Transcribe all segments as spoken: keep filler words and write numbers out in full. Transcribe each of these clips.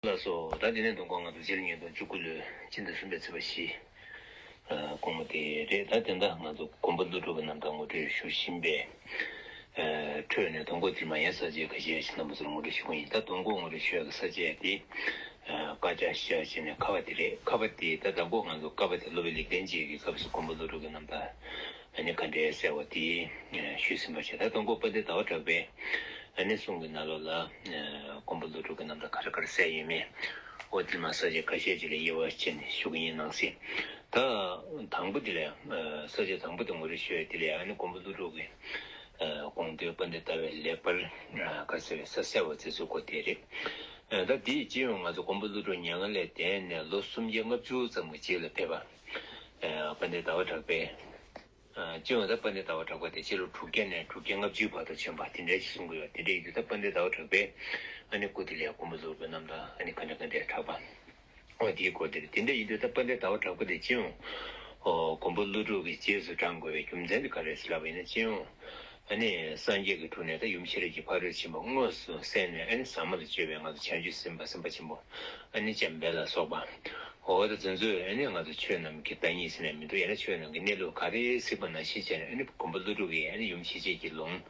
ལགས་སོ། ད་དེ་ནས་དུས་འཁོར་ང་ཚོ་སྤྱི་ལོ་ཉིས་སྟོང་བཅུ་དགུ་ལོའི་སྤྱི་ཟླ་གསུམ་པའི་ཚེས་པ་བཞི། ཨ། དགོང་མོ་དེ་རེད། ད་དེ་འདྲ་ང་ཚོ་མགོན་པོ་ཀླུ་སྒྲུབ་ཀྱི་རྣམ་ཐར་ངོ་སྤྲོད་ཞུ་བཞིན་པའི། ཨ། ཁྲོད་ནས་དུས་འཁོར་དེ་མ་ཡིན་ས་བཅད་ཁ་ཤས་ཤིག་རྣམ་པ་ཚོར་ངོ་སྤྲོད་ཞུ་གི་ཡིན། ད་དུས་འཁོར་ངོ་སྤྲོད་ཞུ་ཡག་གི་ས་བཅད་དེ། ཨ། བཀའ་རྒྱ་ཞེས་བྱས་ནས་ཁ་བ་དེ་རེད། ཁ་བ་དེ་ད་དང་པོ་ང་ཚོ་བཀའ་བ་དེ་སློབ་དཔོན་ལེགས་ལྡན་འབྱེད་ཀྱི་སྐབས་སུ་མགོན་པོ་ཀླུ་སྒྲུབ་ཀྱི་རྣམ་ཐར། ཨ་ནི་ག་འདྲའི་གསལ་བ་དེ་ཞུས་ཟིན་པ་བྱས། ད་དང་པོ་དཔལ་ལྡན་ཟླ་བ་གྲགས་པའི་ཨ་ནི་གསུང་གི་ནང་ལོགས་ལ། ཨ། མགོན་པོ་ཀླུ་སྒྲུབ་ཀྱི་རྣམ་ཐར་ག་རེ་ག་རེ་གསལ་ཡོད་མེད། འོ་དེ་མ་ས་བཅད་ཁ་ཤས་ཅིག་ལ་དབྱེ་བ་ཕྱེ་ནས་ཞུ་གི་ཡིན་ནང་སྲིད། ད་དང་པོ་དེ་ལ། ཨ། ས་བཅད་དང་པོ་དེ་ངོ་སྤྲོད་ཞུ་ཡ་དེ་ལ་ཨ་ནི་མགོན་པོ་ཀླུ་སྒྲུབ་ཀྱི། ཨ། དགོངས་དོན་དཔལ་ལྡན་ཟླ་བའི་ལེགས་སྤེལ། ཨ། ག་ཟེར་བའི་ས་གསལ་བ་མཛད་ཚུལ་སྐོར་དེ་རེད། ཨ། ད་དེའི་སྤྱི་ཡོངས་ང་ཚོ་མགོན་པོ་ཀླུ་སྒྲུབ་མྱ་ངན་ལས་འདས་ནས་ལོ་སུམ་བརྒྱ་ལྔ་བཅུ་ཙམ་གྱི་རྗེས་ལ་ཕེབས་པ། ཨ། དཔལ་ལྡན་ཟླ་བ་གྲགས་པའི། ཨ། སྤྱི་ཡོངས་ད་དཔལ་ལྡན་ཟླ་བ་གྲགས་པ་དེ་སྤྱི་ལོ་དྲུག་བརྒྱ་ནས་དྲུག་བརྒྱ་ལྔ་བཅུའི་བར་དུ་བྱོན་པ་དེ་འདྲ་ཞིག་གསུང་གི་ཡོད། དེ་འདྲ་ཡིན་དུས་ད་དཔལ་ལྡན་ཟླ་བ་གྲགས་པས་ཨ་ནི་སྐུ་དེ་ལ་མགོན་པོ་ཀླུ་སྒྲུབ་རྣམ་ཐར་ཨ་ནི་ག་འདྲ་ག་འདྲ་གྲགས་པ། འོ་དེའི་སྐོར་དེ་རེད། དེ་འདྲ་ཡིན་དུས་ད་དཔལ་ལྡན་ཟླ་བ་གྲགས་པ་དེ་སྤྱི་ཡོངས། ཨོ། མགོན་པོ་ཀླུ་སྒྲུབ་ཀྱི་རྗེས་སུ་འབྲང་དགོས་པའི་རྒྱུ་མཚན་དེ་ག་རེ་རེད་ལབ་པ་ཡིན་ན། སྤྱི་ཡོངས་ཨ་ནི་སངས་རྒྱས་ཀྱི་དྲུང་ནས་ད་ཡུམ་ཤེས་རབ་ཀྱི་ཕ་རོལ་ཕྱིན་པ་དངོས་སུ་གསན་ནས་ཨ་ནི་ཟབ་མོ་ལ་སྤྱོད་པའི་ང་ཚོ་བྱང་ཆུབ་སེམས་དཔའ་སེམས་དཔའ་ཆེན་པོ། ཨ་ནི་འཇམ་དཔལ་ལ་སོགས་པ། འོ་ད་དེ་ཚོས་ཨ་ནི་ང་ཚོ་ཆོས་རྣམས་ཀྱི་བདག་ཉིད་ཟེར་ནས་མི་འདུག་ཡང་ན་ཆོས་རྣམས་ཀྱི་གནས་ལུགས་ག་རེ་གཟིགས་པ་ནང་བཞིན་བྱས་ནས་ཨ་ནི་མགོན་པོ་ཀླུ་སྒྲུབ་ཀྱིས་ཨ་ནི་ཡུམ་ཤེས་བྱའི་ལུང་།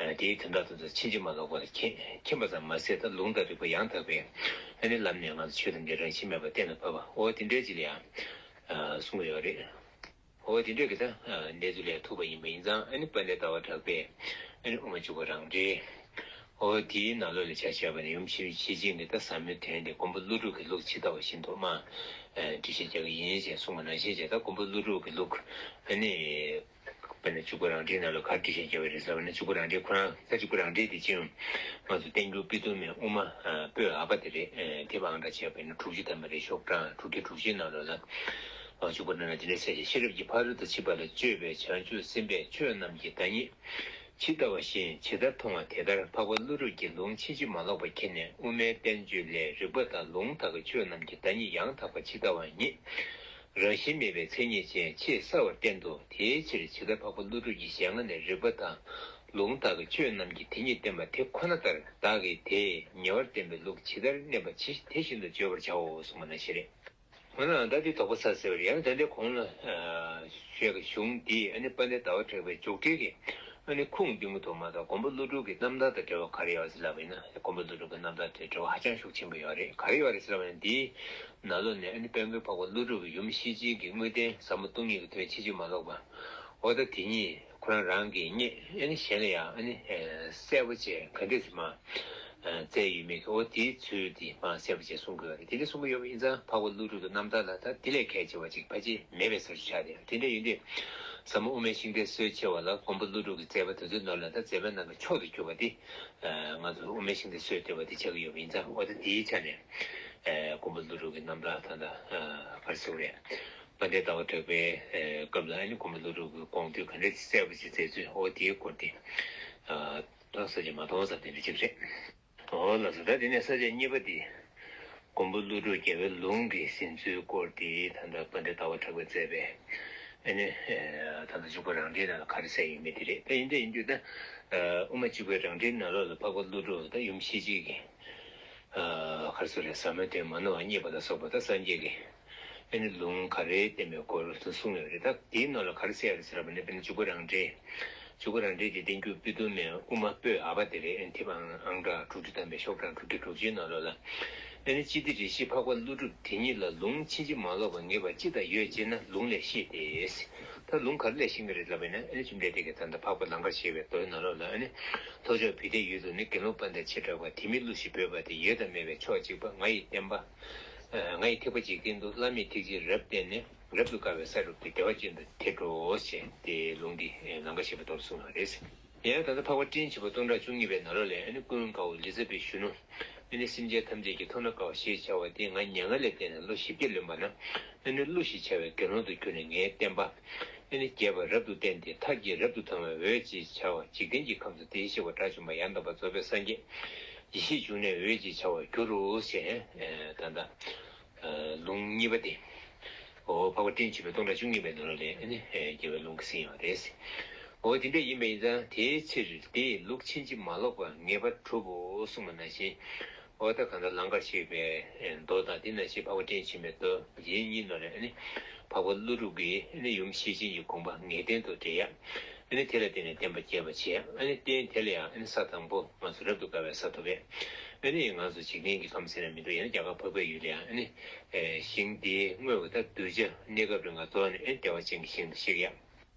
ཨ། དེའི་དོན་དག་དེ་ཚོ་ཕྱིན་ཅི་མ་ལོག་པར་མཁྱེན་མཁྱེན་པ་ཙམ་མ་ཟད། ད་ལུང་དང་རིགས་པ་ཡང་དག་པའི་ཨ་ནི་ལམ་ནས་ང་ཚོ་ཆོས་ཐམས་ཅད་རང་བཞིན་མེད་པར་གཏན་ལ་ཕབ་པ། འོ་དེ་འདྲའི་ཅིག་ལ་ཡང་། ཨ། གསུང་གི་ཡོད་རེད། འོ་དེ་འདྲའི་གི་ད་གནས་ཚུལ་ལས་ཐུག་པ་ཡིན་པ་ཡིན་ཙང་། ཨ་ནི་དཔལ་ལྡན་ཟླ་བ་གྲགས་པས་ཨ་ནི་དབུ་མ་འཇུག་པ་རང་འགྲེལ། འོ་དེའི་ནང་ལོགས་ལ་ཆ་བཞག་པ་ནི་ཡུམ་ཤེས་བྱའི་གི་ད་ཟབ་མོའི་དོན་དེ་མགོན་པོ་ཀླུ་སྒྲུབ་ཀྱི་ལུགས་ཇི་ལྟ་བ་བཞིན་དུ་མར། ཨ། འགྲེལ་བཤད་རྒྱག་གི་ཡིན་ཞེས་གསུངས་པ་ནང་བཞིན་བྱས། ད་མགོན་པོ་ཀླུ་སྒྲུབ་ཀྱི་ལུགས་ཨ་ནི། དཔེར་ན་འཇུག་པ་རང་འགྲེལ་ནང་ལ་ག་རེ་འགྲེལ་བཤད་བརྒྱབ་པ་རེད་ཟེར་བ་ན། འཇུག་པ་རང་འགྲེལ་ཁོ་རང་ད་འཇུག་པ་རང་འགྲེལ་དེ་སྤྱི་ཡོངས་ང་ཚོ་བསྟན་འགྱུར་དཔེ་དུམ་མའི་དབུ་མ། ཨ། པོད་ཨ་པ་དེ་རེད། ཨ། ཐེག་པ་ཨང་གྲངས་བྱས་པ་ཡིན་ན་དྲུག་ཅུ་ཐམ་པ་རེད། ཤོག་གྲངས་དྲུག་བརྒྱ་དྲུག་ཅུའི་ནང་ལོགས་ལ། ཨ། འཇུག་པ་ནང་ལ་དེ་འདྲ་གསལ་བྱེད། ཤེས་རབ་ཀྱི་ཕ་རོལ་ཏུ་ཕྱིན་པ་ལ་སྤྱོད་པའི་བྱང་ཆུབ་སེམས་དཔས་ཆོས་རྣམས་ཀྱི་བདག་ཉིད་ཇི་ལྟ་བ་བཞིན་ཇི་ལྟར་མཐོང་བ་དེ་ལྟར། འཕགས་པ་ཀླུ་སྒྲུབ་ཀྱི་ལུང་ཕྱིན་ཅི་མ་ལོག་པར་མཁྱེན་ནས། དབུ་མའི་བསྟན་བཅོས་ལས་རིགས་པ་དང་ལུང་དག་གི་ཆོས་རྣམས་ཀྱི་བདག་ཉིད་ཡང་དག་པ་ཇི་ལྟ་བ་ཉིད། རང་བཞིན་མེད་པའི་མཚན་ཉིད་ཅན་ཆེས་གསལ་བར་བསྟན་ཏོ། དེའི་ཕྱིར་ཇི་ལྟར་འཕགས་པ་ཀླུ་སྒྲུབ་ཀྱི་ཞལ་སྔ་ནས་རིགས་པ་དང་ལུང་དག་གི་ཆོས་རྣམས་ཀྱི་དེ་ཉིད་བསྟན་པ་དེ་ཁོ་ན་ལྟར། བདག་གིས་དེ་ཉེ་བར་བསྟན་པའི་ལུགས་ཇི་ལྟར་གནས་པ་དེ་བཞིན་དུ་བརྗོད་པར་བྱའོ་གསུངས་པ་ནང་བཞིན་རེད། འོ་ན་ད་འདི་དོགས་པ་ཟ་ཟེར་བ་རེད། ཡང་ན་ད་ལྟའི་གོང་ལ་ཞུས་པའི་གཞུང་འདི་ཨ་ནི་དཔལ་ལྡན་ཟླ་བ་གྲགས་པའི་མཇུག་འབྲས་ཀྱི་ཨ་ནི་ཁུངས་འདུས་མ་ཐུབ་མ་གཏོགས། མགོན་པོ་ཀླུ་སྒྲུབ་ཀྱི་རྣམ་ཐར་དང་འབྲེལ་བ་ག་རེ་ཡོད་ཟེར་ལབ་པ་ཡིན་ན། མགོན་པོ་ཀླུ་སྒྲུབ་ཀྱི་རྣམ་ཐར་དེ་འབྲེལ་བ་ཧ་ཅང་ཤུགས་ཆེན་པོ་ཡོད་རེད། ག་རེ་ཡོད་རེད་ཟེར་ལབ་པ་ཡིན་ན། འདིའི་ནང་ལོགས་ནས་ཨ་ནི་དཔལ་མགོན་འཕགས་པ་ཀླུ་སྒྲུབ་ཀྱི་ཡུམ་ཤེས་བྱའི་དངོས་བསྟན་ཟབ་མོ་སྟོང་ཉིད་ཀྱི་དོན་ཕྱིན་ཅི་མ་ལོག་པ། འོ་ད་དེ་ཉིད་ཁོ་རང་རང་གིས་རྙེད། ཨ་ནི་གཞན་ལ་ཡང་ཨ་ནི་གསལ་པོ་བྱས་ག་འདྲས་སེ་མར་མཛད་ཡོད་མེད་ཀྱི། འོ་དེའི་ཚུལ་དེ་མར་གསལ་པོ་བྱས་གསུང་གི་ཡོད་རེད། དེ་འདྲ་གསུང་གི་ཡོད་པ་ཡིན་ཙང་འཕགས་པ་ཀླུ་སྒྲུབ་ཀྱི་རྣམ་ཐར་ལ་ད་དེ་ལས་གལ་ཆེ་བ་ཅིག་ཕལ་ཆེར་མེད་པའི་བཟོ་ཞིག་ཆགས་བསྡད་ཡོད། དེ་འདྲ་ཡིན་དུས་ཟབ་མོ་དབུ་མའི་ཤིང་རྟའི་སྲོལ་ཕྱེ་བ་ལ་མགོན་པོ་ཀླུ་སྒྲུབ་ཀྱི་མཛད་པ་དེ་ཚོའི་ནང་ལ་ད་མཛད་པའི་ནང་གི་མཆོག་ཏུ་གྱུར་པ་དེ་ང་ཚོ་དབུ་མའི་ཤིང་རྟའི་སྲོལ་གཏོད་པ་དེ་ཆགས་ཀྱི་ཡོད་པ་ཡིན་ཙང་། འོ་ད་དེའི་ཆ་ནས་མགོན་པོ་ཀླུ་སྒྲུབ་ཀྱི་རྣམ་ཐར་ད་ལྟ་ག་རེ་ཟེར་དགོས་རེད། དཔལ་ལྡན་ཟླ་བ་གྲགས་པའི་སྐབས་ལ་ཨ་ནི་མགོན་པོ་ཀླུ་སྒྲུབ་ཀྱི་དགོངས་དོན་ག་འདྲ་གསལ་པོ་ཞིག་མཛད་ཚུལ། འོ་དེའི་སྐོར་དེ་ད་ས་བཅད་མ་སྟོང་ཙམ་དེ་འདྲ་ཅིག་རེད། འོ་ལགས་སོ། ད་དེ་ནས་ས་བཅད་གཉིས་པ་དེ་མགོན་པོ་ཀླུ་སྒྲུབ་རྒྱལ་བའི་ལུང་གི་ཟིན་ཚུལ་སྐོར་དེ་ད་ལྟ་དཔལ་ལྡན་ཟླ་བ་གྲགས་པས་མཛད་པའི་ཨ་ནི་ད་ལྟ་འཇུག་པ་རང་འགྲེལ་ནང་ལ་ག་རེ་གསལ་ཡོད་མེད་དེ་རེད། ད་ཡིན་དེ་ཡིན་དུས་ད་དབུ་མ་འཇུག་པའི་རང་འགྲེལ་ནང་ལོགས་ལ་འཕགས་པ་ཀླུ་སྒྲུབ་ད་ཡུམ་ཤེས་བྱའི་གི་ག་རེ་ཟེར་རེད། ཟབ་མོའི་དོན་མ་ནོར་བ་བརྙེས་པ་ལ་སོགས་པ་ད་སངས་རྒྱས་ཀྱི་ཨ་ནི་ལུང་ག་རེ་བསྟན་པའི་སྐོར་དུ་གསུངས་ཡོད་རེད། ད་དེའི་ནང་ལ་ག་རེ་གསལ་ཡོད་རེད་ཟེར་བ་ནི། དཔེར་ན་འཇུག་པ་རང་འགྲེལ། འཇུག་པ་རང་འགྲེལ་དེ་བསྟན་འགྱུར་དཔེ་དུམ་མའི་དབུ་མ་པོད་ཨ་པ་དེ་རེད། ཨ་ནི་ཐེག་པ་ཨང་གྲངས་དྲུག་ཅུ་ཐམ་པའི་ཤོག་གྲངས་དྲུག་བརྒྱ་དྲུག་ཅུའི་ནང་ལོགས་ལ། ཨ་ནི་ཅི་སྟེ་རེ་ཞིག་འཕགས་པ་ཀླུ་སྒྲུབ་དེ་ཉིད་ལ་ལུང་ཕྱིན་ཅི་མ་ལོག་པར་ངེས་པ་ཅི་ལྟར་ཡོད་ཅེ་ན། ལུང་ལས་ཤེས་ཏེ། ད་ལུང་ག་རེ་ལས་ཤེས་ཀྱི་རེད་ལབ་པ་ཡིན་ན། ཨ་ནི་བཅོམ་ལྡན་འདས་ཀྱིས་ད་ལྟ་འཕགས་པ་ལང་ཀར་བཞད་པའི་མདོའི་ནང་ལོགས་ལ། ཨ་ནི་ལྷོ་ཕྱོགས་བི་ཏའི་ཡུལ་དུ་ནི། དགེ་སློང་དཔལ་ལྡན་བྱེ་བྲག་པ། དེ་མིན་ཀླུ་ཞེས་འབོད་པ་དེ། ཡོད་དང་མེད་པའི་ཕྱོགས་གཅིག་པ། ང་ཡི་བསྟན་པ། ང་ཡི་ཐེག་པ་འཇིག་རྟེན་དུ། བླ་མེད་ཐེག་ཆེན་རབ་བསྟན་ནས། རབ་ཏུ་དགའ་བའི་ས་རུ་དེ། བདེ་བ་ཅན་དུ་དེ་འགྲོ་ཞེས་དེའི་ལུང་འདི་ལང་ཀར་བཞད་པའི་མདོར་གསུངས་པ་རེད། ཡང་ད་ལྟ་འཕགས་པ་སྤྲིན་ཆེན་པོ་སྟོང་ཕྲག་བཅུ་གཉིས་པའི་ནང་ལོགས་ལས། ཨ་ནི་ཀུན་དགའ་བོ་ལི་ཙ་བཱའི་གཞོན་ནུ། ཨ་ནི་སེམས་ཅན་ཐམས་ཅད་ཀྱི་མཐོང་ན་དགའ་བ་ཞེས་བྱ་བ་དེ་ང་མྱ་ངན་ལས་འདས་ནས་ལོ་བཞི་བརྒྱ་ལོན་པ་ན། ཨ་ནི་ཀླུ་ཞེས་བྱ་བའི་དགེ་སློང་དུ་གྱུར་ནས་ངའི་བསྟན་པ་ཨ་ནི་རྒྱས་པ་རབ་ཏུ་བསྟན་ཏེ། མཐར་གྱིས་རབ་ཏུ་དང་བའི་འོད་ཅེས་བྱ་བ་འཇིག་རྟེན་གྱི་ཁམས་སུ་དེའི་གཤེགས་པ་དགྲ་བཅོམ་པ་ཡང་དག་པར་རྫོགས་པའི་སངས་རྒྱས་ཡེ་ཤེས་འབྱུང་གནས་འོད་ཅེས་བྱ་བར་འགྱུར་རོ་ཞེས། ཨ། ད་ལྟ་ལུང་གཉིས་པ་དེ། འོ་འཕགས་པ་སྤྲིན་ཆེན་པོའི་སྟོང་ཕྲག་བཅུ་གཉིས་པའི་ནང་ལོགས་ལས་ཨ་ནི་རྒྱལ་བའི་ལུང་གིས་ཟིན་ཡོད་རེད། འོ་དེ་འདྲ་ཡིན་པ་ཡིན་ཙང་། དེའི་ཕྱིར་དེ་ཡི་ལུགས་ཕྱིན་ཅི་མ་ལོག་པར་ངེས་པར་གྲུབ་བོ་གསུངས་པ་ནང་བཞིན། འོ་ད་གང་ལྟར་ལང་ཀར་གཤེགས་པའི་མདོ་དང་དེ་ནང་བཞིན་འཕགས་པ་སྤྲིན་ཆེན་པོའི་མདོ་ཡིན་ཉིད་ནོ་རེད། ཨ་ནི་འཕགས་པ་ཀླུ་སྒྲུབ་ཀྱིས་ཨ་ནི་ཡུམ་ཤེར་ཕྱིན་གྱི་དགོངས་པ་ངེས་གཏན་དུ་འགྲེལ་ཡ། ཨ་ནི་དེ་ལ་བརྟེན་ནས་བསྟན་པ་རྒྱས་པར་བྱས། ཨ་ནི་རྟེན་དེ་ལ་ཡང་ཨ་ནི་ས་དང་པོ་ང་ཚོ་རབ་ཏུ་དགའ་བའི་ས་ཐོབ་པས། ཨ་ནི་ང་ཚོ་འཇིག་རྟེན་གྱི་ཁམས་ཟེར་ན་མི་འདུག་ཡང་ན་རྒྱ་གར་འཕགས་པའི་ཡུལ་ལ་ཡང་ཨ་ནི་ཞིང་འདིའི་དངོས་ཀྱི་ད་གདུལ་བྱ་གནས་སྐབས་རིང་ལ་རྫོགས་ནས་ཨ་ནི་བདེ་བ་ཅན་གྱི་ཞིང་དུ་གཤེགས་ཡ།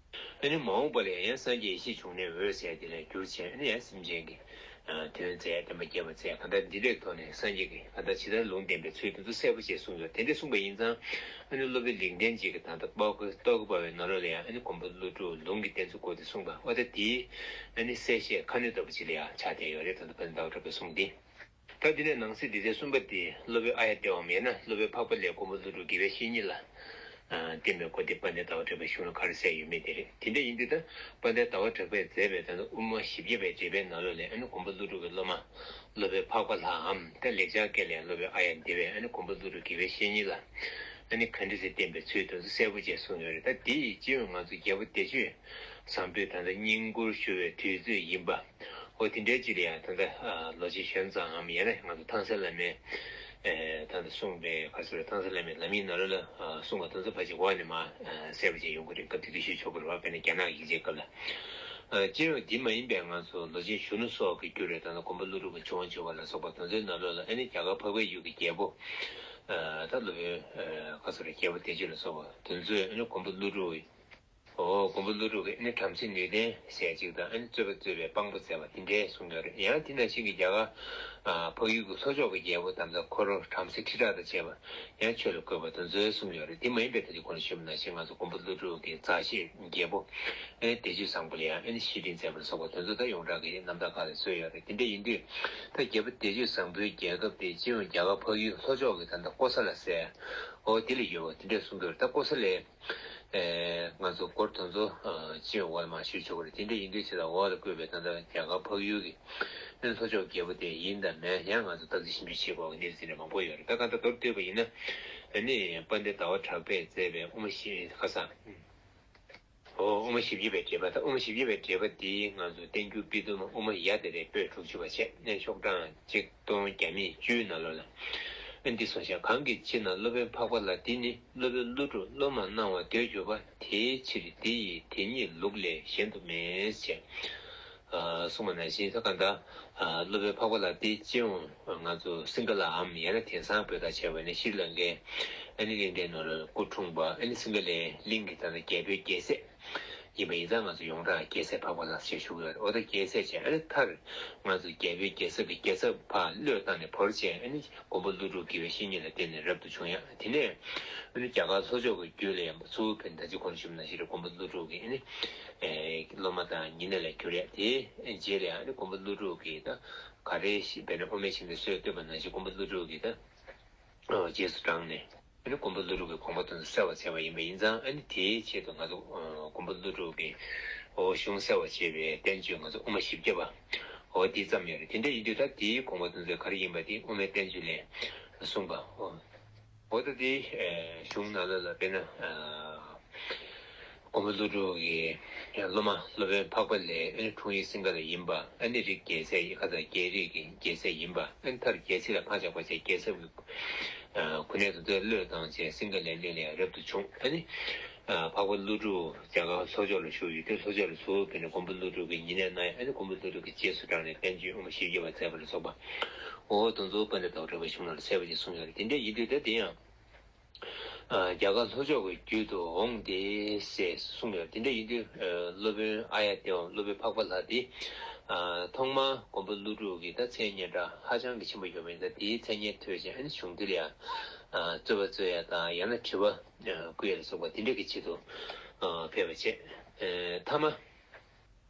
ཨ་ནི་མ་འོངས་པ་ལ་ཡང་སངས་རྒྱས་ཡེ་ཤེས་འབྱུང་གནས་འོད་ཟེར་དེ་ལས་གྱུར་བྱས། ཨ་ནི་ཡང་སེམས་ཅན་གྱི་དོན་མཛད། བསྟན་པ་རྒྱས་པ་མཛད། གང་ལྟར་འདི་འདྲའི་ཐོག་ནས་སངས་རྒྱས་ཀྱིས་གང་ལྟར་ཇི་ལྟར་ལུང་བསྟན་པའི་ཚུལ་དེ་ཚོ་གསལ་པོ་བྱས་གསུངས་ཡོད། དེ་འདྲ་གསུངས་པ་ཡིན་ཙང་ཨ་ནི་སློབ་དཔོན་ལེགས་ལྡན་འབྱེད་ཀྱི་ད་ལྟ་རྟོག་གེ་རྟོག་གེ་པ་བའི་ནང་ལོགས་ལ་ཡང་ཨ་ནི་མགོན་པོ་ཀླུ་སྒྲུབ་ལུང་གི་བསྟན་ཚུལ་སྐོར་དེ་གསུངས་པ། འོ་ད་དེའི་ཨ་ནི་གསལ་བཤད་ཁ་སྣོན་ལྟ་བུ་ཅིག་ལ་ཡང་ཆགས་བསྡད་ཡོད་རེད། ད་ལྟ་ཕན་ཟླ་བ་གྲགས་པའི་གསུང་འདི། ད་འདི་ནས་ནང་གསེས་འདི་ཚེ་གསུམ་པ་དེ་སློབ་དཔོན་ཨཱརྱ་དེ་བའམ་ཡང་ན་སློབ་དཔོན་འཕགས་པ་ལྷས་མགོན་པོ་ཀླུ་སྒྲུབ་དགེ་བའི་བཤེས་གཉེན་ལ་བསྟན་པའི་སྐོར་དེ་དཔལ་ལྡན་ཟླ་བ་གྲགས་པའི་གཞུང་ལ་ག་རེ་གསལ་ཡོད་མེད་དེ་རེད། དེ་འདྲ་ཡིན་དུས་ད་དཔལ་ལྡན་ཟླ་བ་གྲགས་པས་མཛད་པའི་ད་ལྟ་དབུ་མ་བཞི་བརྒྱ་པའི་འགྲེལ་པའི་ནང་ལོགས་ལས་ཨ་ནི་མགོན་པོ་ཀླུ་སྒྲུབ་ཀྱི་སློབ་མ་སློབ་དཔོན་འཕགས་པ་ལྷའམ་ད་ལེགས་སྦྱར་སྐད་ལས་སློབ་དཔོན་ཨཱརྱ་དེ་བས་ཨ་ནི་མགོན་པོ་ཀླུ་སྒྲུབ་དགེ་བའི་བཤེས་གཉེན་ལ་ཨ་ནི་ག་འདྲ་སེ་བསྟན་པའི་ཚུལ་དེ་ཚོ་གསལ་པོ་བྱས་གསུངས་ཡོད་རེད། ད་དེ་ཡི་སྤྱི་ཡོངས་ང་ཚོ་རྒྱལ་པོ་བདེ་སྤྱོད་བཟང་པོའི་ད་ལྟ་བསྙེན་བཀུར་ཞུ་བའི་དུས་ཚོད་ཡིན་པ། འོ་དེ་འདྲའི་ཅིག་ལ་ཡང་ད་ལྟ་ལོ་ཆེན་གཞོན་ཙམ་ངམ་ཡང་ན་ང་ཚོ་ཐང་སན་བླ་མས་ད་ལྟ་གསུངས་པའི་ག་ཚོད་རེད། ཐང་སན་བླ་མའི་ལམ་ཡིག་ནང་ལོགས་ལ་གསུངས་པ་དེ་ཚོ་ཕལ་ཆེར་འོག་ནས་མར་གསལ་པོ་བྱས་ཡོང་གི་རེད། སྐབས་དེ་དུས་ཞུས་ཆོག་གི་རེད་བ། དཔེར་ན་རྒྱ་ནག་ཡིག་ཆའི་སྐབས་ལ། སྤྱི་ཡོངས་འདི་མ་ཡིན་པའི་ང་ཚོ་ལོ་ཆེན་གཞོན་ནུ་སོགས་ཀྱི་རྒྱུད་རེད། ད་ལྟ་མགོན་པོ་ཀླུ་སྒྲུབ་ཀྱི་ཆོས་དབང་བྱུང་བ་ལ་སོགས་པ་དེ་ཚོའི་ནང་ལོགས་ལ་ཨ་ནི་རྒྱ་གར་འཕགས་པའི་ཡུལ་གྱི་རྒྱལ་པོ་ད་སློབ་དཔོན་ག་ཚོད་རེད། རྒྱལ་པོ་བདེ་སྤྱོད་ལ་སོགས་པ་དེ་ཚོས་ཨ་ནི་མགོན་པོ་ཀླུ་སྒྲུབ་འོ་མགོན་པོ་ཀླུ་སྒྲུབ་ཀྱིས་ཨ་ནི་བྲམ་ཟེ་ནུས་ལྡན་ཞེས་གཅིག་དང་ཨ་ནི་རྩོད་པ་རྩོད་པའི་དཔང་པོ་མཛད་པ་དེ་འདྲའི་གསུངས་ཡོད་རེད། ཡང་དེ་ནང་བཞིན་གྱི་རྒྱ་གར་འཕགས་ཡུལ་གྱི་ལྷོ་ཕྱོགས་ཀྱི་རྒྱལ་པོ་དམ་ཚ་ཁོ་རོ་བྲམ་ཟེ་ཁྲི་ཕྲག་དང་བཅས་པ་ཡང་ཆོས་ལ་བཀོད་པ་དེ་ཚོའི་གསུངས་ཡོད་རེད། དེ་མ་ཡིན་པའི་ད་ཅི་གོང་ལ་ཞུས་པ་ནང་བཞིན་ང་ཚོ་མགོན་པོ་ཀླུ་སྒྲུབ་ཀྱི་མཛའ་བཤེས་རྒྱལ་པོ་ཨ་ནི་བདེ་སྤྱོད་བཟང་པོ་ལ་ཡང་ཨ་ནི་བཤེས་སྤྲིང་མཛད་པ་ལ་སོགས་པ་དེ་ཚོ་ད་ཡོངས་གྲགས་ཀྱི་རྣམ་ཐར་ཁག་ལ་བཟོས་ཡོད་རེད། དེ་འདྲ་ཡིན་དུས་ད་རྒྱལ་པོ་བདེ་སྤྱོད་བཟང་པོའི་རྒྱལ་ཁབ་དེ་སྤྱི་ཡོངས་རྒྱ་གར་འཕགས་ཡུལ་ལྷོ་ཕྱོགས་ཀྱི་ད་ལྟ་ཀོ་ས་ལ་ཟེར་འོ་དེ་ལ་ཡོད་པ་དེ་འདྲ་གསུངས་ཡོད་རེད། ད་ཀོ་ས་ལའི་ང་ཚོ་སྐོར་དེ་ཚོ་ཅི་ཡོང་བ་ལ་མ་ཞུས་ཆོག་གི་རེད། དེ་འདྲ་ཡིན་དུས་ཕྱི་དང་འོག་ལ་བཀོད་པའི་ད་ལྟ་རྒྱ་གར་འཕགས་ཡུལ་གྱི་ཨ་ནི་ལྷོ་ཕྱོགས་རྒྱལ་པོ་དེ་ཡིན་དང་མིན་ཡང་ང་ཚོ་བརྟག་དཔྱད་ཞིབ་འཇུག་བྱེད་དགོས་ཀྱི་གནས་ཚུལ་དེ་འདྲ་མང་པོ་ཡོད་རེད། ད་གང་ལྟར་མདོར་བསྡུས་པ་ཡིན་ན་ཨ་ནི་དཔལ་ལྡན་ཟླ་བ་གྲགས་པས་མཛད་པའི་དབུ་མ་བཞི་ཁ་སང་། འོ་དབུ་མ་བཞི་བརྒྱ་པའི་འགྲེལ་པ། ད་དབུ་མ་བཞི་བརྒྱ་པའི་འགྲེལ་པ་འདི་ང་ཚོ་བསྟན་འགྱུར་དཔེ་དུ་མ་དབུ་མ་ཡ་དེ་རེད། པོད་དྲུག་ཅུ་པ་བྱས་ནས་ཤོག་གྲངས་གཅིག་སྟོང་བརྒྱ་མེད་བཅུའི་ནང་ལོགས་ལ། ཨ་འདི་གསུངས་ཤག་གང་གི་ཕྱིར་ན་སློབ་དཔོན་འཕགས་པ་ལ་འདི་ནི་སློབ་དཔོན་ཀླུ་སྒྲུབ་སློབ་མར་སྣང་བ་འདོད་གྱུར་པ། དེའི་ཕྱིར་འདི་ཡི་དེ་ཉིད་ལུགས་ལས་གཞན་དུ་མེད་ཅེས་གསུངས་པ་ནང་བཞིན། ད་གང་ལྟར་སློབ་དཔོན་འཕགས་པ་ལ་འདི་སྤྱི་ཡོངས་ང་ཚོ་སིང་ག་ལའམ་ཡང་ན་དེང་སང་བོད་ཐག་བྱས་པ་ནི་ཤྲི་ལང་ཀའི་ཨ་ནི་གླིང་ཕྲན་ནང་ལ་སྐུ་འཁྲུངས་པ། ཨ་ནི་སིང་ག་ལའི་གླིང་གི་ད་ལྟ་རྒྱལ་པོའི་རྒྱལ་སྲས་ཡིན་པ་ཡིན་ཙང་ང་ཚོ་ཡོངས་གྲགས་རྒྱལ་སྲས་འཕགས་པ་ལགས་ཞེས་ཞུ་གི་ཡོད་རེད། འོ་ད་རྒྱལ་སྲས་བྱས་ཨ་ནི་མཐར་ང་ཚོ་རྒྱལ་པོའི་རྒྱལ་ཚབ་ཀྱི་རྒྱལ་ཚབ་ཕར་བློས་བཏང་ནས་བོར་བྱས་ཨ་ནི་མགོན་པོ་ཀླུ་སྒྲུབ་དགེ་བའི་བཤེས་གཉེན་ལ་བརྟེན་ནས་རབ་ཏུ་བྱུང་ཡ། དེ་ནས་ཨ་ནི་རྒྱ་གར་ལྷོ་ཕྱོགས་ཀྱི་རྒྱུད་ལ་ཡང་ཚུར་ཕེབས་ད་ཅི་གོང་ཞུས་ནང་བཞིན་རེད། མགོན་པོ་ཀླུ་སྒྲུབ་ཀྱི་ཨ་ནི་སློབ་མ་དང་ཉེ་གནས་ལ་གྱུར་ཡ། དེའི་རྗེས་ལ་ཡང་ཨ་ནི་མགོན་པོ་ཀླུ་སྒྲུབ་ཀྱིས་ད་ག་རེ་ཞིག་དཔེར་ན་དབུ་མའི་ཆོས་འདི་སྲོལ་བཏོད་པ་ནང་བཞིན་མགོན་པོ་ཀླུ་སྒྲུབ་ཀྱིས་ད་རྗེས་སུ་འབྲངས་ནས། ཨ་ནི་མགོན་པོ་ཀླུ་སྒྲུབ་ཀྱི་དགོངས་པ་དེ་ཚོ་གསལ་བར་བྱས་པ་ཡིན་པ་ཡིན་ཙང་། ཨ་ནི་དེའི་ཆེད་དུ་ང་ཚོ་ཨ་མགོན་པོ་ཀླུ་སྒྲུབ་ཀྱི་འོ་གཞུང་གསལ་བར་བྱེད་པའི་བསྟན་བཅོས་ང་ཚོ་དབུ་མ་བཞི་བརྒྱ་པ་འོ་འདི་བརྩམས་ཡོད་རེད། དེ་འདྲ་ཡིན་དུས་ད་དེའི་དགོངས་པ་དེ་ཚོ་ག་རེ་ཡིན་པ་དེ་དབུ་མའི་བསྟན་བཅོས་ལས་གསུངས་པ་འོ། འོ་ད་དེ་གཞུང་ནང་ལོགས་ལ་དཔེར་ན། མགོན་པོ་ཀླུ་སྒྲུབ་ཀྱི་སློབ་མ་སློབ་དཔོན་འཕགས་པ་ལྷའི་ཨ་ནི་འཁྲུངས་ཡུལ་སིང་ག་ལ་ཡིན་པ། ཨ་ནི་རིགས་རྒྱལ་སྲས་ཡིན་ཁ་ཚ་རྒྱལ་རིགས་ཀྱི་རྒྱལ་སྲས་ཡིན་པ། ཨ་ནི་མཐར་རྒྱལ་སྲིད་ལ་ཕར་བཞག་པ་བྱས་རྒྱལ་ཚབ་ཀྱི་གོ་གནས་དེ་ཚོ་བློས་བཏང་བྱས་སིང་ག་ལའི་གླིང་ལ་ཡང་རབ་ཏུ་བྱུང་། ཨ་ནི་འཕགས་པ་ཀླུ་སྒྲུབ་རྒྱ་གར་ལྷོ་ཕྱོགས་ལ་བཞུགས་ཡོད་དུས་ལྷོ་ཕྱོགས་ལ་ཚུར་ཕེབས་ནས་མགོན་པོ་ཀླུ་སྒྲུབ་ཀྱི་ཉེ་གནས་གནང་ཡ། ཨ་ནི་མགོན་པོ་ཀླུ་སྒྲུབ་ཀྱི་རྗེས་སུ་འབྲངས་ནས་བསྟན་བཅོས་དབུ་མ་བཞི་བརྒྱ་པ་མཛད་པ་ལ་སོགས་པ། འོ་དེ་ཚོ་དཔལ་ལྡན་ཟླ་བ་གྲགས་པའི་གཞུང་ནང་ལ་གསལ་པོ་ཞིག་གསུངས་ཡོད་རེད། དེ་འདྲ་ཡིན་དུས་ད་དེ་ཡང་། རྒྱ་གར་ལྷོ་ཕྱོགས་ཀྱི་རྒྱུད་དུ་འོངས་ཏེ་ཞེས་གསུངས་ཡོད། དེ་འདྲ་ཡིན་དུས་སློབ་དཔོན་ཨཱརྱ་དེ་བའམ་སློབ་དཔོན་འཕགས་པ་ལྷ་དེ་ཐོག་མར་མགོན་པོ་ཀླུ་སྒྲུབ་ཀྱི་ད་མཚན་སྙན་གྲགས་ཧ་ཅང་གི་ཆེན་པོ་ཡོད་པ་ཡིན་ཙང་། དེའི་མཚན་སྙན་ཐོས་བྱས་ཨ་ནི་གཞུང་འདི་ལ་ཡང་རྩོད་པ་རྩོད་ཡ་དང་ཡང་ན་དྲི་བ་བཀོད་ཡ་ལ་སོགས་པ་དེ་འདྲ་གི་ཆེད་དུ་ཕེབས་པ་བྱས། མཐའ་མ།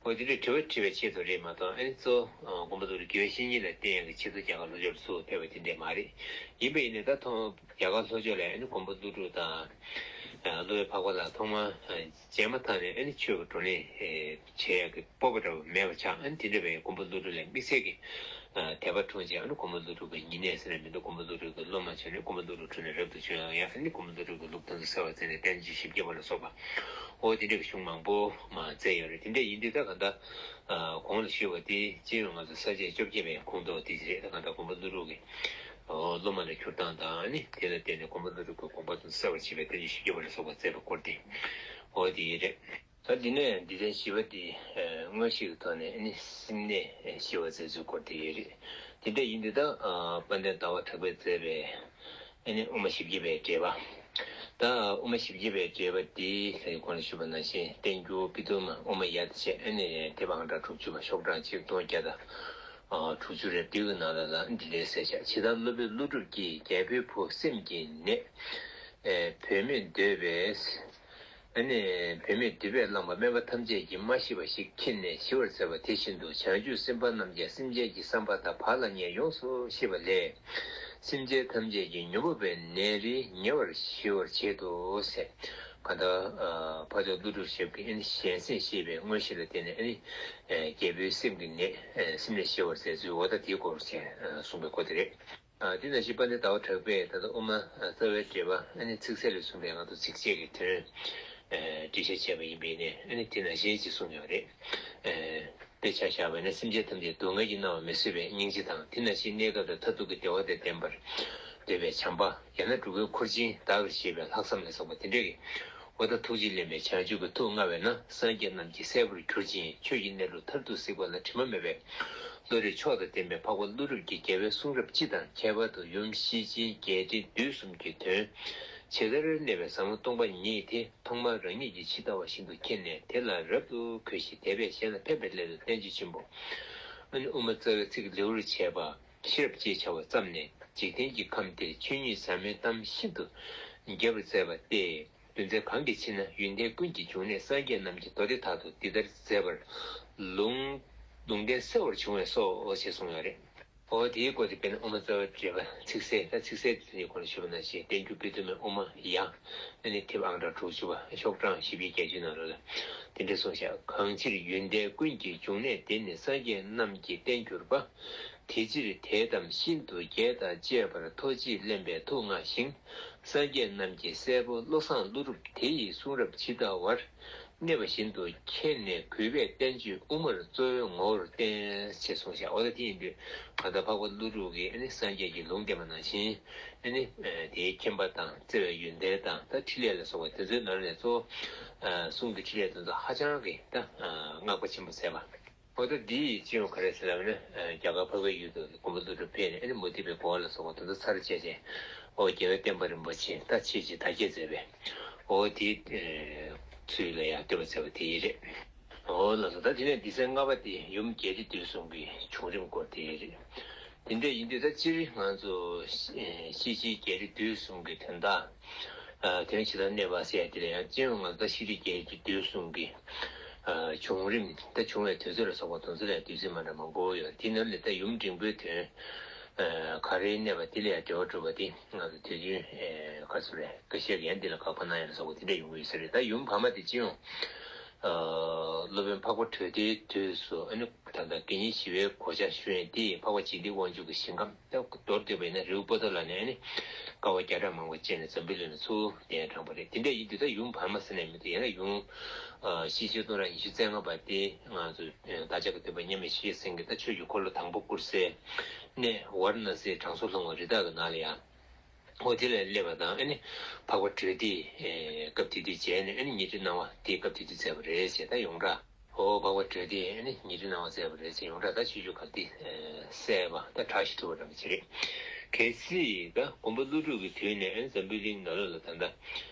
འོ་དེ་འདྲའི་དྲི་བ་དྲི་བའི་ཆེད་དུ་རེད་མ་གཏོགས། ཨ་ནི་གཙོ་བོ་མགོན་པོ་ཀླུ་སྒྲུབ་དགེ་བའི་བཤེས་གཉེན་ལ་བསྟེན་ཡག་གི་ཆེད་དུ་རྒྱ་གར་ལྷོ་ཕྱོགས་སུ་ཕེབས་པ་དེ་འདྲས་མ་རེད། ཡིན་པ་ཡིན་ནའི་ད་ཐོག་རྒྱ་གར་ལྷོ་ཕྱོགས་ལ་ཨ་ནི་མགོན་པོ་ཀླུ་སྒྲུབ་དང་སློབ་དཔོན་འཕགས་པ་ལ་ཐོག་མར་མཇལ་མ་ཐག་ནས་ཨ་ནི་ཆོས་ཀྱི་བགྲོ་གླེང་བྱེད་ཡག་གི་སྤོབས་པ་འདྲ་བ་མེད་པ་ཆགས། ཨ་ནི་དེ་འདྲ་བའི་མགོན་པོ་ཀླུ་སྒྲུབ་ལ་དམིགས་བསལ་གྱི་དད་པ་འཁྲུངས་རྗེས། ཨ་ནི་མགོན་པོ་ཀླུ་སྒྲུབ་ཀྱི་ཉེ་གནས་ཟེར་ན་མི་འདུག་མགོན་པོ་ཀླུ་སྒྲུབ་ཀྱི་སློབ་མ་བྱས་ནས་མགོན་པོ་ཀླུ་སྒྲུབ་དྲུང་ནས་རབ་ཏུ་བྱུང་ཡང་། ཨ་ནི་མགོན་པོ་ཀླུ་སྒྲུབ་ཀྱི་ལུགས་དེ་ཚོ་གསལ་བར་མཛད་ནས་བསྟན་བཅོས་བཞི་བརྒྱ་པ་ལ་སོགས་པ། ཨོ་དེ་འདྲའི་གི་གཞུང་མང་པོ་མ་བཙལ་ཡོད་རེད། དེ་འདྲ་ཡིན་དུས་ད་ག་འདྲ་གོང་ལ་ཞུས་པ་དེ་སྤྱི་ཡོངས་ང་ཚོ་ས་བཅད་བཅོ་བརྒྱད་པའི་ཁོངས་གཏོགས་དེ་རེད། ད་ག་འདྲ་དགོན་པ་ཀླུ་སྒྲུབ་ཀྱི་སློབ་མ་ལ་གྱུར་སྟངས་དང་ནི་དེ་ལ་བརྟེན་ནས་དགོན་པ་ཀླུ་སྒྲུབ་ཀྱི་དགོངས་པ་དང་གསལ་བར་བྱེད་པའི་བསྟན་བཅོས་བཞི་བརྒྱ་པ་ལ་སོགས་པ་མཛད་པའི་སྐོར་དེ་ཨོ་དེ་རེད། ད་འདི་ནས་འདི་ཚན་བཞི་པ་འདི་དངོས་གཞི་གི་ཐོག་ནས་ནི་སེམས་གནས་ཞི་བར་མཛད་ཚུལ་སྐོར་དེ་ཡོད་རེད། དེ་འདྲ་ཡིན་དུས་ད་དཔལ་ལྡན་ཟླ་བ་གྲགས་པས་མཛད་པའི་ཨ་ནི་དབུ་མ་བཞི་བརྒྱ་པའི་འགྲེལ་པ། ད་དབུ་མ་བཞི་བརྒྱ་པའི་འགྲེལ་པ་འདི་ལ་ཡི་གོང་ལ་ཞུས་པ་ནང་བཞིན་བསྟན་འགྱུར་པི་ཏུ་མ་དབུ་མ་ཡ་བཅས་ཨ་ནི་དེབ་ཨང་གྲངས་དྲུག་ཅུ་པ་ཤོག་གྲངས་གཅིག་སྟོང་བརྒྱ་དང་དྲུག་ཅུ་རེ་བདུན་གྱི་ནང་ལ་ལ་འདི་འདྲའི་གསལ་བཞག་ཇི་ལྟར་སློབ་དཔོན་ཀླུ་སྒྲུབ་ཀྱིས་རྒྱལ་པོའི་བུ་སེམས་ཀྱི་ནད་བུད་མེད་འདོད་པས། ཨ་ནི་བུད་མེད་འདོད་པས་བསླངས་པ་སྨན་པ་ཐམས་ཅད་ཀྱིས་མ་ཤི་བ་ཞིག་ཁྱེར་ནས་ཞི་བར་མཛད་པ་དེ་བཞིན་དུ་བྱང་ཆུབ་སེམས་དཔའ་རྣམས་ཀྱང་སེམས་ཅན་གྱི་བསམ་པ་དང་བག་ལ་ཉལ་ཡོངས་སུ་ཤེས་པ་ལས། སེམས་ཅན་ཐམས་ཅད་ཀྱི་ཉོན་མོངས་པའི་ནད་རིགས་ཉེ་བར་ཞི་བར་བྱེད་དོ་ཟེར། གང་ལྟར་ཕ་ཇོ་ཀླུ་སྒྲུབ་ཞབས་ཀྱིས་ཨ་ནི་གཞན་སེམས་ཤེས་པའི་མངོན་ཤེས་ལ་བརྟེན་ནས་ཨ་ནི་རྒྱལ་པོའི་སེམས་ཀྱི་ནད་སེམས་ནད་ཞི་བར་མཛད་ཚུལ་འོ་ད་དེའི་སྐོར་བྱས་གསུངས་པའི་སྐོར་དེ་རེད། ཨ་དེ་ནང་བཞིན་དཔལ་ལྡན་ཟླ་བ་གྲགས་པས་ད་ལྟ་དབུ་མ་རྩ་བའི་འགྲེལ་པ་ཨ་ནི་ཚིག་གསལ་ལས་གསུངས་པའི་ང་ཚོ་ཚིགས་བཅད་ཀྱི་དོན་ཨ་འགྲེལ་བཤད་བྱས་པ་ཡིན་པས་ནས་ཨ་ནི་དེ་ནང་བཞིན་ཅིག་གསུངས་ཡོད་རེད། ཨ་དཔེ་ཆ་བཞག་པ་ཡིན་ན་སེམས་ཅན་ཐམས་ཅད་སྡུག་བསྔལ་གྱིས་མནར་བ་མི་བཟོད་པའི་སྙིང་རྗེ་དང་དེ་ནང་བཞིན་གནས་སྐབས་དང་མཐར་ཐུག་གི་བདེ་བ་དང་ལྡན་པར་འདོད་པའི་བྱམས་པ་ཡང་ན་འགྲོ་ཀུན་འཁོར་ཆེན་བདག་གིར་བཞེས་པའི་ལྷག་བསམ་ལ་སོགས་པ་དེ་འདྲ་གི་འོ་ད་ཐུགས་རྗེས་བརླན་པའི་བྱང་ཆུབ་ཀྱི་ཐུགས་མངའ་བས་ན་སངས་རྒྱས་རྣམས་ཀྱི་སྲས་པོར་གྱུར་ཅིང་ཆོས་ཀྱི་གནས་ལུགས་མཐར་ཐུག་གཟིགས་པ་ལ་དྲི་མ་མེད་པའི་བློ་རིག་མཆོག་དང་ལྡན་པའི་འཕགས་པ་ཀླུ་སྒྲུབ་ཀྱིས་རྒྱལ་བའི་གསུང་རབ་སྤྱི་དང་ཁྱད་པར་དུ་ཡུམ་ཤེས་བཞིན་རྒྱས་འབྲིང་བསྡུས་གསུམ་གྱི་དོན་ཇི་ལྟར་གནས་པའི་ཟབ་མོ་སྟོང་པ་ཉིད་དེ་ཐོག་མར་རང་ཉིད་ཀྱིས་ཇི་ལྟ་བ་བཞིན་དུ་མཁྱེན་ནས་དེ་ལ་རབ་ཏུ་གུས་ཤིང་དད་པས་གཞན་ལ་ཕན་པའི་སླད་དུ་བསྟན་བཅོས་ཆེན་པོ་ཨ་ནི་དབུ་མ་རྩ་བའི་ཚིག་ལེའུར་བྱས་པ། ཤེས་རབ་ཅེས་བྱ་བ་བརྩམས་ནས་འཇིག་རྟེན་གྱི་ཁམས་འདིར་ཆོས་ཉིད་ཟབ་མོའི་གཏམ་ཤིན་ཏུ་རྒྱས་པར་མཛད་པ་སྟེ། རྒྱུ་མཚན་གང་གིས་ཕྱིར་ན་ཡོན་ཏན་ཀུན་གྱི་འབྱུང་གནས་སངས་རྒྱས་རྣམས་ཀྱིས་མདོ་སྡེ་དག་ཏུ་འདི་ལྟར་མཛད་པར་ལུང་ལུང་བསྟན་གསལ་བར་བྱུང་བས་སོ་ཞེས་གསུངས་ཡོད་རེད། འོ་དེའི་སྐོར་དེ་དཔེར་ན་དབུ་མ་རྩ་བའི་འགྲེལ་པ་ཚིག་གསལ་ད་ཚིག་གསལ་དེ་ཚོའི་སྐོར་ལ་ཞུས་པ་ནང་བཞིན་བསྟན་འགྱུར་པི་ཏུ་མའི་དབུ་མ་ཡ་ཨ་ནི་དེབ་ཨང་གྲངས་དྲུག་ཅུ་པ་ཤོག་གྲངས་བཞི་བརྒྱ་བརྒྱད་ཅུ་ནང་ལ་དེ་འདྲ་གསུངས་ཤག་གང་ཕྱིར་ཡོན་ཏན་ཀུན་གྱི་འབྱུང་གནས་དེ་ནི་སངས་རྒྱས་རྣམས་ཀྱིས་བསྟན་གྱུར་པ། དེ་ཕྱིར་དད་དམ་ཤིན་ཏུ་རྒྱས་དང་བཅས་པར་ཐུགས་རྗེས་བརླན་པའི་ཐུགས་མངའ་ཞིང་། སངས་རྒྱས་རྣམས་ཀྱི་སྲས་པོ་བློ་བཟང་ཀླུ་སྒྲུབ་དེ་ཡི་གསུང་རབ་ཇི་ལྟ་བར་གནས་པ་བཞིན་དུ་མཁྱེན་ནས་གུས་པས་བསྟན་བཅོས་དབུ་མར་གཙོ་བོའི་ངོ་བོར་བསྟན་ཞེས་གསུངས་ཤག་འོ་ད་དེ་ཡིན་དུས་གང་ལྟར་འཕགས་པ་ཀླུ་སྒྲུབ་ཀྱིས་ཨ་ནི་སངས་རྒྱས་ཀྱི་ལུང་བསྟན་པ་ནང་བཞིན་ཨ་ནི་དེའི་མཁྱེན་པ་དང་བརྩེ་བའི་ཡོན་ཏན་དང་ད་འཕྲིན་ལས་ལ་སོགས་པ་དེ་ཚོའི་ནང་ནས་གཙོ་བོ་གསུང་གི་འཕྲིན་ལས་དེ་ཚོ་ཧ་ཅང་གི་ད་བསྔགས་པ་ཆེན་པོ་མཛད་པ། འོ་ད་འདི་ཡི་སྤྱི་ཡོངས་ག་རེ་ཟེར་ལབ་ན་རྒྱ་གར་འཕགས་པའི་ཡུལ་དུ་མགོན་པོ་ཀླུ་སྒྲུབ་ཕེབས་ནས་ཨ་ནི་མུ་སྟེགས་པའི་གོ་བ་ལ་སོགས་པ་དེ་ཚོ་ཚར་བཅད་བྱས་འོ་རྒྱལ་བའི་བསྟན་པ་རིན་པོ་ཆེ་ད་ཆོས་ཀྱི་དར་རྒྱས་མཛད་པའི་འོ་དེའི་ཚུལ་ལ་ཡང་བསྟོད་པ་མཛད་པ་དེ་ཡིན་རེད། འོ་ལགས་སོ། ད་དེ་ནས་སྡེ་ཚན་ལྔ་པ་དེ་ཡུམ་རྒྱས་འབྲིང་བསྡུས་གསུམ་གྱི་བྱུང་རིམ་སྐོར་དེ་རེད། དེ་འདྲ་ཡིན་དུས་ད་སྤྱིར་ང་ཚོ་ཤེས་བྱའི་རྒྱས་འབྲིང་བསྡུས་གསུམ་གྱི་དོན་དག་དོན་ཇི་ལྟར་གནས་པ་ཟེར་ཡ་དེ་ལ་ཡང་སྤྱི་ཡོངས་ང་ཚོ་ད་ཤེས་རིག་རྒྱས་འབྲིང་བསྡུས་གསུམ་གྱི་བྱུང་རིམ་ད་བྱུང་བའི་དུས་ཚོད་ལ་སོགས་པ་དེ་ཚོ་ལ་བསྡུས་ཚིག་མ་འདྲ་མང་པོ་ཡོད། དེ་ནང་ནས་ད་ཡུམ་འབྲིང་པོའི་དོན་ག་རེ་གནས་པ་དེ་ལ་ཡང་འགྲེལ་བ་གྲུབ་པ་དེ་ང་ཚོ་དུས་རྒྱུན་ག་ཚོད་རེད་ཀ་ཤས་ཀྱི་ཡང་འདི་ལ་དགག་པ་གནང་ཡ་ལ་སོགས་པ་དེ་འདྲ་ཡོང་གི་ཡོད་ས་རེད། ད་ཡུམ་བར་མ་དེ་སྤྱི་ཡོངས་སློབ་དཔོན་འཕགས་པ་གྲོལ་སྡེའི་དུས་སུ་ཨ་ནི་ད་ལྟ་དགེ་བསྙེན་ཞི་བའི་གོ་ཆ་ཞུ་ཡས་དེ་འཕགས་པ་འཇིག་རྟེན་དབང་ཕྱུག་གི་ཞིང་ཁམས་ད་མདོར་བསྡུས་པ་ཡིན་ན་རི་བོ་པོ་ཏ་ལ་ནས་ཨ་ནི་དཀའ་བ་བརྒྱ་ཕྲག་མང་པོ་སྤྱད་ནས་འཛམ་བུའི་གླིང་ལ་ཚུར་གདན་དྲངས་པ་རེད། དེ་འདྲ་ཡིན་དུས་ད་ཡུམ་བར་མ་ཟེར་ནས་མི་འདུག་ཡང་ན་ཡུམ་ཤེས་བྱའི་སྟོང་ཕྲག་ཉི་ཤུ་རྩ་ལྔ་པ་དེ་ང་ཚོ་བདག་ཅག་གི་སྟོན་པ་མཉམ་མེད་ཆོས་ཀྱི་སེང་གེ་ད་ཆོས་ཀྱི་འཁོར་ལོ་དང་པོ་བསྐུར་སའི་གནས་ཝཱ་ར་ཎ་སིའི་དྲང་སྲོང་ལྷུང་བ་རི་དྭགས་ཀྱི་ནགས་ལ་ཡང་། འོ་དེ་ལ་སླེབས་པ་དང་ཨ་ནི་འཕགས་པ་གྲོལ་སྡེས་སྐབས་དེ་དུས་མཇལ་ནས་ཨ་ནི་ཉི་ཁྲི་སྣང་བ་དེ་སྐབས་དེ་དུས་མཛད་པ་རེད་ཟེར། ད་ཡོངས་གྲགས་འོ་འཕགས་པ་གྲོལ་སྡེས་ཨ་ནི་ཉི་ཁྲི་སྣང་བ་མཛད་པ་རེད་ཟེར། ཡོངས་གྲགས་ད་ཆོས་བརྒྱུད་ག་དེ་གསལ་བ་ད་གྲགས་ཤིག་ཐུབ་པ་འདྲ་པོ་ཅིག་རེད། གལ་སྲིད་ད་མགོན་པོ་ཀླུ་སྒྲུབ་ཀྱི་དུས་ནས་ཨ་ནི་འཛམ་བུའི་གླིང་ནང་ལོགས་ལ་ད་ལྟ་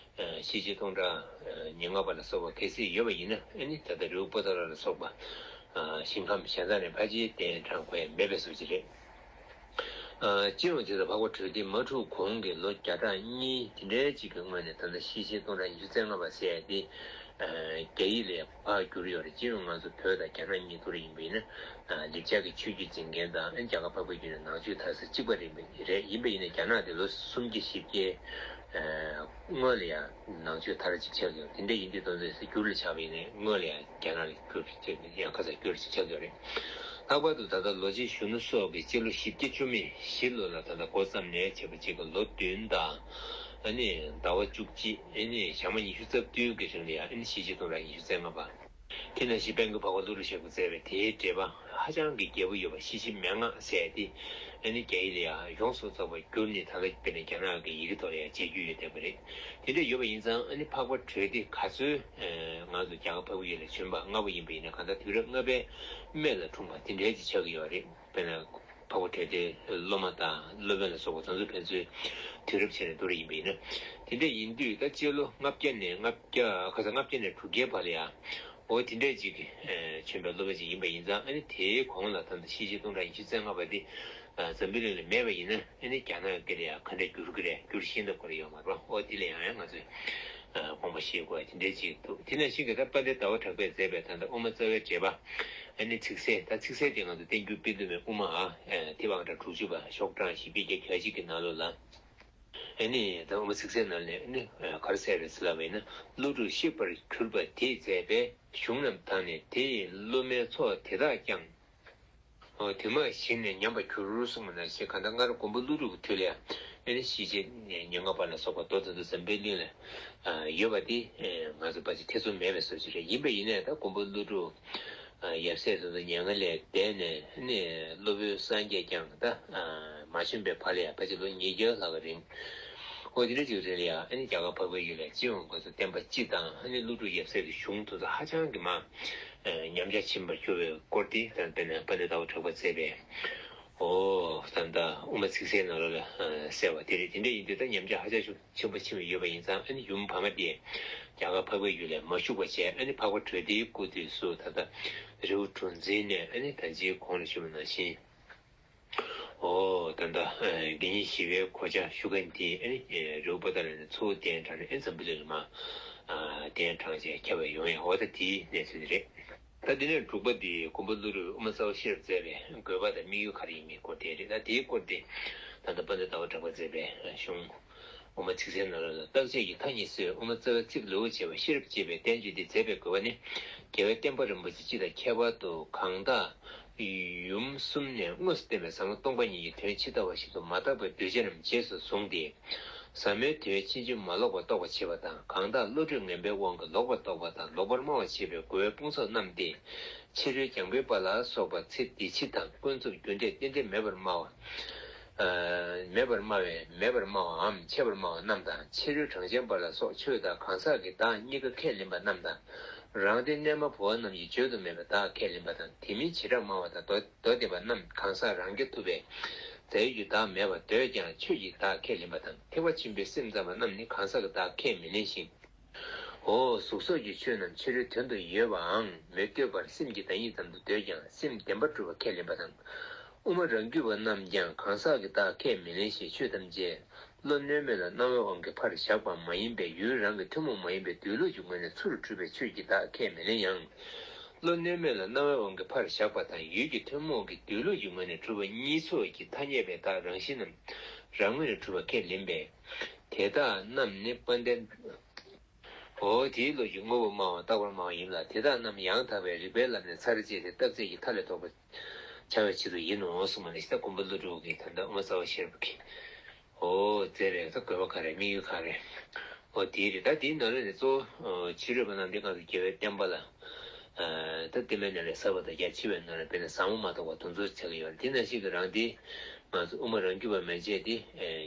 ཤེས་བྱའི་སྟོང་ཕྲག་ཉེར་ལྔ་པ་ལ་སོགས་པ་གལ་སྲིད་ཡོད་པ་ཡིན་ན་ཨ་ནི་ད་ལྟ་རི་བོ་པོ་ཏ་ལ་ལ་སོགས་པ་ཞིང་ཁམས་གཞན་དག་ནས་ཕལ་ཆེར་གདན་དྲངས་དགོས་ཡ་མེད་པའི་བཟོ་ཅིག་རེད། ཨ་སྤྱི་ཡོངས་དེ་ལ་འཕགས་པ་གྲོལ་སྡེ་མ་འཁྲུངས་གོང་གི་ལོ་བརྒྱ་ཕྲག་གཉིས་དེ་འདྲའི་གཅིག་གི་སྔོན་ནས་ད་ལྟ་ཤེས་བྱའི་སྟོང་ཕྲག་ཉི་ཤུ་རྩ་ལྔ་པ་ཟེར་ཡ་དེ་ཨ་རྒྱ་ཡིག་ལ་ཕར་བསྒྱུར་ཡོད་རེད། སྤྱི་ཡོངས་ང་ཚོ་བོད་དང་རྒྱ་ནག་གཉིས་ཐོག་ལ་ཡིན་པ་ཡིན་ན་ཨ་ལེགས་སྦྱར་གྱི་ཆོས་བརྒྱུད་འཛིན་མཁན་དང་ཨ་རྒྱ་གར་འཕགས་པའི་བརྒྱུད་ནས་ནང་ཆོས་དར་ས་གཅིག་པ་རེད་པ་རེད། ཡིན་པ་ཡིན་ན་རྒྱ་ནག་དེ་ལོ་སུམ་བརྒྱ་བཞི་བརྒྱའི་ཨ་སྔོན་ལ་ཡང་ནང་ཆོས་དར་ཅིག་ཆགས་ཡོད། དེ་འདྲ་ཡིན་དུས་དོན་ཚན་བསྒྱུར་ལ་ཆགས་པ་ཡིན་ན་སྔོན་ལ་ཡང་རྒྱ་ནག་ལ་བསྒྱུར་ཡང་ཁ་སང་བསྒྱུར་ཅིག་ཆགས་ཡོད་རེད། ལྷག་པར་དུ་ད་ལྟ་ལོ་ཆེན་གཞོན་ནུ་སོགས་ཀྱིས་སྤྱི་ལོ་བཞི་བརྒྱ་བཅུ་མེད་བཞི་ལོ་ལ་ད་ལྟ་འགོ་བརྩམས་ནས་བྱས་པ་གཅིག་གི་ལོ་བདུན་དང་ ཨ་ནི་ཟླ་བ་བཅུ་གཅིག་ཨ་ནི་ཞག་མ་ཉི་ཤུ་རྩ་བདུན་གྱི་རིང་ལ་ཡང་ཨ་ནི་ཤེས་བྱའི་སྟོང་ཕྲག་ཉི་ཤུ་རྩ་ལྔ་པ། དེ་ནང་བཞིན་དཔལ་མགོན་འཕགས་པ་ཀླུ་སྒྲུབ་ཞབས་ཀྱིས་མཛད་པའི་དེའི་འགྲེལ་པ་ཧ་ཅང་གི་རྒྱས་པོ་ཡོད་པ་ཤེས་བྱེད་མན་ངག་ཟེར་ཏེ། ཨ་ནི་རྒྱ་ཡིག་ལ་ཡང་ཡོངས་སུ་རྫོགས་པར་བསྒྱུར་ནས་ད་ལྟ་དཔེར་ན་རྒྱ་ནག་གི་ཡི་གེ་ཐོག་ལ་ཡང་མཇལ་རྒྱུ་ཡོད་བསྡད་པ་རེད། དེ་འདྲ་ཡོད་པ་ཡིན་ཙང་ཨ་ནི་འཕགས་པ་གྲོལ་སྡེ་ག་ཚོད་ང་ཚོ་རྒྱ་གར་འཕགས་པའི་ཡུལ་ལ་བྱོན་པ་ལྔ་པོ་ཡིན་པ་ཡིན་ན་གང་ལྟར་དུས་རབས་ལྔ་པའི་སྨད་ལ་འཁྲུངས་པ་དེ་འདྲའི་ཅིག་ཆགས་ཀྱི་ཡོད་རེད། དཔེར་ན། འཕགས་པ་གྲོལ་སྡེའི་སློབ་མ་དང་སློབ་དཔོན་ལ་སོགས་པ་དེ་ཚོ་ཕན་ཚུན་དུས་རབས་ཕྱེ་ནས་བསྡུར་བ་ཡིན་པ་ཡིན་ན། དེ་འདྲ་ཡིན་དུས་ད་སྤྱི་ལོ་ལྔ་བརྒྱ་ནས་ལྔ་བརྒྱ་ཁ་སང་ལྔ་བརྒྱ་ནས་དྲུག་བརྒྱའི་བར་ལ་ཡང་འོ་དེ་འདྲ་ཅིག་བྱོན་པའི་སློབ་དཔོན་ཅིག་ཡིན་པ་ཡིན་ཙང་ཨ་ནི་དེའི་གོང་ལ་ད་ལྟ་ཤེས་བྱའི་སྟོང་ཕྲག་ཉི་ཤུ་རྩ་ལྔ་པ་དེ་འཛམ་བུ་གླིང་ལ་མེད་པ་ཡིན་ན་ཨ་ནི་རྒྱ་ནག་གི་ལ་ཡང་ག་འདྲ་འགྱུར་གི་རེད། འགྱུར་ཤེས་འདུག་ག་རེ་ཡོད་མ་རེད་པ། འོ་དེ་ལ་ཡང་ཡང་ང་ཚོས་དགོངས་པ་བཞེས་དགོས་དེ་འདྲ་ཅིག་འདུག་དེ་ནང་བཞིན་གྱི་ད་དཔལ་ལྡན་ཟླ་བ་གྲགས་པས་མཛད་པའི་ད་ལྟ་དབུ་མ་རྩ་བའི་འགྲེལ་པ། ཨ་ནི་ཚིག་གསལ་ད་ཚིག་གསལ་དེ་ང་ཚོ་བསྟན་འགྱུར་དཔེ་བསྡུར་མའི་དབུ་མ་ཨ་ཐེ་བང་གྲགས་དྲུག་ཅུ་པ་ཤོག་གྲངས་བཞི་བརྒྱ་གྱ་གཅིག་གི་ནང་ལོགས་ལ། ཨ་ནི་ད་དབུ་མ་ཚིག་གསལ་ནང་ལས་ཨ་ནི་ག་རེ་གསལ་རེད་ཟེར་ལབ་པ་ཡིན་ན་ཀླུ་སྒྲུབ་གཤེགས་པར་གྱུར་པ་དེས་མཛད་པའི་གཞུང་རྣམས་དག་ནས་དེ་ཡི་སློབ་མའི་ཚོགས་དེ་དག་ཀྱང་། འོ་དེ་མ་གཞི་ནས་ཉམས་པར་གྱུར་གསུངས་པ་ནང་བཞིན་གང་ལྟར་སྔར་མགོན་པོ་ཀླུ་སྒྲུབ་ཀྱི་དུས་ལ་ཡང་ཨ་ནི་ཤེས་བྱའི་ཉམས་ངག་པ་ལ་སོགས་པ་མདོ་དེ་ཚོ་འཛམ་བུའི་གླིང་ལ་ཡོད་པ་དེ་ང་ཚོ་ཕལ་ཆེར་ཐེ་ཚོམ་མེད་པའི་བཟོ་ཅིག་རེད། ཡིན་པ་ཡིན་ནའི་ད་མགོན་པོ་ཀླུ་སྒྲུབ་ཡབ་སྲས་དེ་ཚོ་མྱ་ངན་ལས་འདས་ནས་ཨ་ནི་སློབ་དཔོན་སངས་རྒྱས་ཀྱང་ད་མ་བྱོན་པའི་བར་ལ་ཡང་ཕལ་ཆེར་ལོ་ཉིས་བརྒྱ་ལྷག་གི་རིང་འོ་དེ་འདྲ་ཅིག་རིང་ལ་ཡང་ཨ་ནི་རྒྱ་གར་འཕགས་པའི་ཡུལ་ལ་སྤྱི་ཡོངས་སྐབས་སུ་བསྟན་པ་སྤྱི་དང་ཨ་ནི་ཀླུ་སྒྲུབ་ཡབ་སྲས་ཀྱི་གཞུང་དེ་ཚོ་ཧ་ཅང་གི་མ། ཉམས་ཆག་ཕྱིན་པར་གྱུར་བའི་སྐོར་དེ་ད་དཔེར་ན་དཔལ་ལྡན་ཟླ་བ་གྲགས་པས་མཛད་པའི་འོ་ད་ལྟ་དབུ་མ་ཚིག་གསལ་ནང་ལོགས་ལ་གསལ་བ་དེ་རེད། དེ་འདྲ་ཡིན་དུས་ད་ཉམས་ཆག་ཧ་ཅང་ཤུགས་ཆེན་པོ་ཕྱིན་པ་ཡོད་པ་ཡིན་ཙང་ཨ་ནི་ཡུམ་བར་མ་དེ་རྒྱ་གར་འཕགས་པའི་ཡུལ་ལ་མ་བཞུགས་པ་བྱས་ཨ་ནི་འཕགས་པ་གྲོལ་སྡེའི་སྐུ་དུས་སུ་ད་ལྟ་རི་བོ་གྲུ་འཛིན་ནས་ཨ་ནི་ད་ཅིའི་གོང་ལ་ཞུས་པ་ནང་བཞིན། འོ་ད་ལྟ་དགེ་བསྙེན་ཞི་བའི་གོ་ཆ་ཞུ་མཁན་དེ་ཨ་ནི་རི་བོ་པོ་ཏ་ལ་ནས་གཙོ་བོ་གདན་དྲངས་ནས་ཨ་ནི་འཛམ་བུ་གླིང་ལ་མར་གདན་དྲངས་བྱས་ཁྱབ་པ་ཡོང་ཡ་འོ་ད་དེའི་གནས་ཚུལ་དེ་རེད། ད་དེ་ནས་དྲུག་པ་དེ་མགོན་པོ་ཀླུ་སྒྲུབ་དབུ་མ་རྩ་བ་ཤེས་རབ་མཛད་པའི་དགོས་པ་དང་དམིགས་ཡུལ་ག་རེ་ཡིན་མིན་སྐོར་དེ་རེད། ད་དེའི་སྐོར་དེ་ད་ལྟ་དཔལ་ལྡན་ཟླ་བ་གྲགས་པས་མཛད་པའི་གཞུང་དབུ་མ་ཚིག་གསལ་ནང་ལོགས་ལ་རྟག་ཆད་ཀྱི་མཐའ་གཉིས་སེལ་བའི་དབུ་མ་རྩ་བའི་ཚིག་ལེའུར་བྱས་པ་ཤེས་རབ་ཅེས་པའི་བསྟན་བཅོས་འདི་མཛད་པའི་དགོས་པ་ནི། རྒྱལ་བའི་བསྟན་པ་རིན་པོ་ཆེ་སྤྱི་དང་ཁྱད་པར་དུ་གང་དག་ཡུམ་གསུམ་ནས་དངོས་སུ་བསྟན་པའི་ཟབ་མོ་སྟོང་པ་ཉིད་ཀྱི་དོན་ཇི་ལྟ་བ་བཞིན་དུ་མ་དག་པའི་གདུལ་བྱ་རྣམས་རྗེས་སུ་བཟུང་སྟེ། ཟབ་མོའི་དོན་ཕྱིན་ཅི་མ་ལོག་པར་རྟོགས་པར་བྱེད་པ་དང་གང་དག་བློ་གྲོས་ངན་པའི་དབང་གིས་ལོག་པར་རྟོགས་པ་དང་ལོག་པར་སྨྲ་བར་བྱེད་པའི་རྒོལ་བའི་དཔུང་ཚོགས་རྣམས་ཏེ། ཕྱི་རོལ་རྒྱང་འཕེན་པ་ལ་སོགས་པ་ཚེ་འདི་ཕྱི་དང་ཀུན་རྫོབ་རྒྱུ་འབྲས་རྟེན་འབྲེལ་མེད་པར་སྨྲ་བ། མེད་པར་སྨྲ་བའི་མེད་པར་སྨྲ་བའམ་ཆད་པར་སྨྲ་བ་རྣམས་དང་ཕྱི་རོལ་གྲངས་ཅན་པ་ལ་སོགས་ཆོས་དང་གང་ཟག་གི་བདག་གཉིས་ཀ་ཁས་ལེན་པ་རྣམས་དང་། རང་སྟེང་རྣལ་མ་བུ་བ་རྣམས་ཀྱིས་བརྗོད་དུ་མེད་པའི་བདག་ཁས་ལེན་པ་དང་དེ་མིན་བྱེ་བྲག་སྨྲ་བ་དང་མདོ་མདོ་སྡེ་པ་རྣམས་གང་ཟག་རང་རྐྱ་ཐུབ་པའི་རྫས་ཡོད་ཀྱི་བདག་མེད་པར་འདོད་ཀྱང་ཆོས་ཀྱི་བདག་ཁས་ལེན་པ་དང་ཐེག་པ་ཆེན་པོའི་སེམས་ཙམ་པ་རྣམས་ནི་གང་ཟག་གི་བདག་ཁས་མི་ལེན་ཞིང་། འོ་གཟུགས་སོགས་ཀྱི་ཆོས་རྣམས་ཕྱི་རོལ་དོན་དུ་ཡོད་པའང་མི་འདོད་པར་སེམས་ཀྱི་བདག་ཉིད་ཙམ་དུ་འདོད་ཀྱང་སེམས་བདེན་པར་གྲུབ་པ་ཁས་ལེན་པ་དང་། དབུ་མ་རང་རྒྱུད་པ་རྣམས་ཀྱང་གང་ཟག་གི་བདག་ཁས་མི་ལེན་ཞིང་ཆོས་ཐམས་ཅད་བློ་རྣོན་མོད་ལ་སྣང་བའི་དབང་གིས་ཕར་བཞག་པ་མ་ཡིན་པས་ཡུལ་རང་གི་ཐུན་མོང་མ་ཡིན་པའི་སྡོད་ལུགས་ཀྱི་ངོས་ནས་ཚུར་གྲུབ་པའི་ཆོས་ཀྱི་བདག་ཁས་མི་ལེན་ཡང་། བློ་རྣོན་མོད་ལ་སྣང་བའི་དབང་གིས་ཕར་བཞག་པ་དང་ཡུལ་གྱི་ཐུན་མོང་གི་སྡོད་ལུགས་ཀྱི་ངོས་ནས་གྲུབ་པ་གཉིས་ཚོགས་ཀྱི་ཐ་སྙད་པའི་བདག་རང་བཞིན་རྣམས་རང་ངོས་ནས་གྲུབ་པ་ཁས་ལེན་པས། དེ་དག་རྣམས་ནི་དཔལ་ལྡན། འོ་དེའི་བློ་གིས་དངོས་པོར་སྨྲ་བ་རྟག་པར་སྨྲ་བ་ཡིན་ལ་དེ་དག་རྣམས་ཡང་དག་པའི་རིགས་པའི་ལམ་ནས་ཚར་བཅད་དེ་རྟག་ཚད་ཀྱི་མཐའ་ལས་ལྡོག་པར་བྱ་བའི་ཆེད་དུ་ཡིན་ནོ་གསུངས་པ་ནི་ཤི་ད་མགོན་པོ་ཀླུ་སྒྲུབ་ཀྱིས་ད་ལྟ་དབུ་མ་རྩ་བ་ཤེས་རབ་ཀྱི་འོ་མཛད་པའི་ད་དགོས་པ་ག་རེ་དམིགས་ཡུལ་ག་རེ། འོ་དེའི་རིགས་ད་དེའི་ནང་ལོགས་ནས་གཙོ་བོ་ཕྱི་རོལ་པ་རྣམས་འདི་གང་དུ་རྒྱལ་བའི་བསྟན་པ་ལ་ད་བསྟན་པའི་གནས་ལས་ཟབ་པ་དང་རྒྱ་ཆེ་བའི་ནང་ལ་དཔེར་ན་ཟབ་མོ་མ་གཏོགས་པ་དེ་ཚོ་ཆགས་ཀྱི་ཡོད་རེད། དེ་ནང་བཞིན་གྱི་རང་དེ། ང་ཚོ་དབུ་མ་རང་རྒྱུད་པ་མན་ཆད་དེ།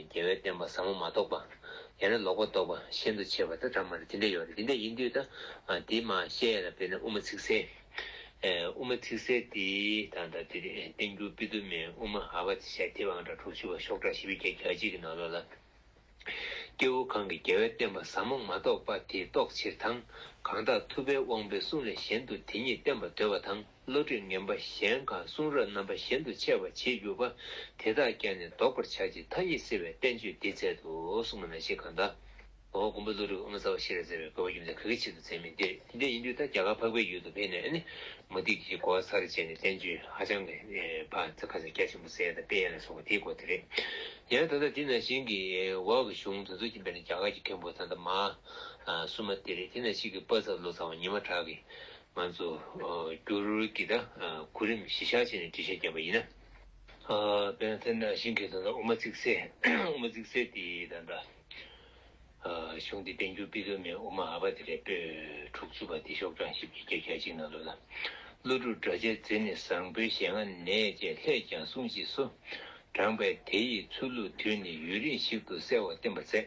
རྒྱལ་བའི་བསྟན་པ་ཟབ་མོ་མ་གཏོགས་པ། ཡང་ན་ལོག་པ་རྟོགས་པ་ཤིན་ཏུ་ཆེ་བ་དང་འདྲ་མ་རེད་དེ་འདྲ་ཡོད་རེད། དེ་འདྲ་ཡིན་དུས་ད། དེ་མ་བཤད་ཡ་ལ་དཔེར་ན་དབུ་མ་ཚིག་གསལ། དབུ་མ་ཚིག་གསལ་དེ་ད་ལྟ་དེ་རེད་བསྟན་འགྱུར་དཔེ་བསྡུར་མའི་དབུ་མ་ཨ་བ་དེ་ཞལ་ཐེ་བང་འདྲ་དྲུག་ཅུ་པ་ཤོག་གྲངས་བཞི་བརྒྱ་གྱ་གཅིག་གི་ནང་ལོགས་ལ། སྐྱེ་བོ་གང་གིས་རྒྱལ་བའི་བསྟན་པ་ཟབ་མོ་མ་རྟོགས་པ་དེ་རྟོགས་ཕྱིར་དང་། གང་དག་ཐུབ་པའི་དབང་པོའི་གསུང་ལས་གཞན་དུ་དེ་ཉིད་བསྟན་པར་འདོད་པ་དང་། བློ་གྲོས་ངན་པ་གཞན་གང་གསུང་རབ་རྣམ་པ་གཞན་དུ་འཆད་པར་བྱེད་འགྱུར་བ་དེ་དག་ཀྱང་ནི་བཟློག་པར་བྱ་ཕྱིར་མཐའ་གཉིས་སེལ་བའི་བསྟན་བཅོས་འདི་མཛད་དོ་གསུངས་པ་ནང་བཞིན་གང་ལྟར། འོ་མགོན་པོ་ཀླུ་སྒྲུབ་དབུ་མ་རྩ་བ་ཤེས་རབ་མཛད་པའི་དགོས་པ་རྒྱུ་མཚན་ག་གི་ཆེད་དུ་མཛད་མིན་འདིར་དེ་འདྲ་ཡིན་དུས་ད་རྒྱ་གར་འཕགས་པའི་ཡུལ་དུ་ཕེབས་ནས་ཨ་ནི་མུ་སྟེགས་ཀྱི་གོ་བ་ཚར་བྱས་ནས་བསྟན་བཅོས་ཧ་ཅང་གི་ཕར་ཚ་ཁ་ཚ་རྒྱ་ཆེན་པོ་ཟེར་ཡ་དང་སྤེལ་ཡ་ལ་སོགས་པ་དེའི་སྐོར་དེ་རེད། ཡང་ད་ལྟ་དེ་ནང་བཞིན་གྱི་འོག་གི་གཞུང་དེ་ཚོ་ཀྱི་དཔེར་ན་རྒྱ་གར་གྱི་མཁན་པོ་ད་ལྟ་མ་སུ་མ་དེ་རེད། དེ་ནང་བཞིན་གྱི་པ་ཚབ་ལོ་ཚ་བ་ཉི་མ་གྲགས་ཀྱི། ང་ཚོ་བསྒྱུར་གྱི་ད་གོ་རིམ་གཞི་བཞག་བྱས་ནས་འགྲེལ་བཤད་བརྒྱབ་པ་ཡིན་ན། དཔེར་ན་དེ་ནང་བཞིན་གྱི་ད་ལྟ་དབུ་མ་ཚིག་གསལ་དབུ་མ་ཚིག་གསལ་དེ་ད་ལྟ་ གཞུང་འདི་བསྟན་འགྱུར་དཔེ་མཛོད་མའི་དབུ་མ་ཨ་བ་དེ་རེད། པོད་དྲུག་ཅུ་པ་དེ་ཤོག་གྲངས་བཞི་བཅུ་ཞེ་གཅིག་ནང་ལོགས་ལ། ཀླུ་སྒྲུབ་སྒྲ་གཅན་འཛིན་ནི། བཟང་པོའི་ཞལ་སྔ་ནས་ཀྱང་ལྷས་ཀྱང་བསྲུང་ཞེས་སོ། དྲངས་པས་དེ་ཡི་ཚུལ་ལུགས་དུས་ནི་ཡུན་རིང་ཞིག་ཏུ་གསལ་བར་བསྟན་པ་མཛད།